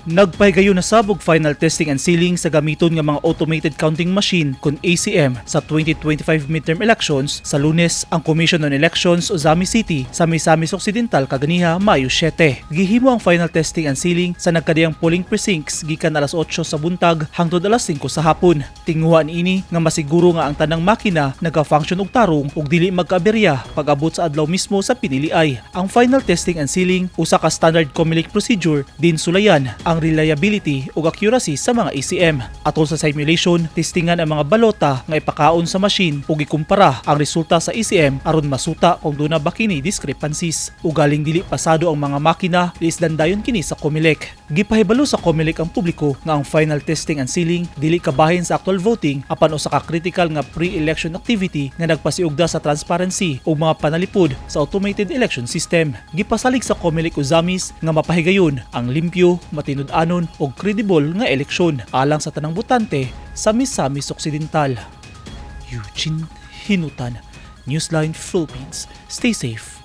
Nagpahigayon na sab og final testing and sealing sa gamiton nga mga automated counting machine kon ACM sa 2025 midterm elections sa Lunes ang Commission on Elections, Ozamiz City sa Misamis Occidental kaganiha, Mayo 7. Gihimo ang final testing and sealing sa nagkadiyang polling precincts gikan alas 8 sa buntag hangtod alas 5 sa hapon. Tinguha niini nga masiguro nga ang tanang makina nagafunction og tarong ug dili magkaaberya pag-abot sa adlaw mismo sa piniliay. Ang final testing and sealing usa ka standard COMELEC procedure din sulayan ang reliability ug accuracy sa mga ACM. Atol sa simulation, testingan ang mga balota nga ipakaon sa machine ug ikumpara ang resulta sa ACM aron masuta kung duna ba kini discrepancies. Ugaling dili pasado ang mga makina, liisdan dayon kini sa COMELEC. Gipahibalo sa COMELEC ang publiko nga ang final testing and sealing dili kabahin sa actual voting apan usa ka critical nga pre-election activity nga nagpasiugda sa transparency ug mga panalipod sa automated election system. Gipasalig sa COMELEC Ozamiz nga mapahigayon ang limpyo, matinud-anon ug credible nga eleksyon alang sa tanang botante sa Misamis Occidental. Eugene Hinutan, Newsline Philippines. Stay safe.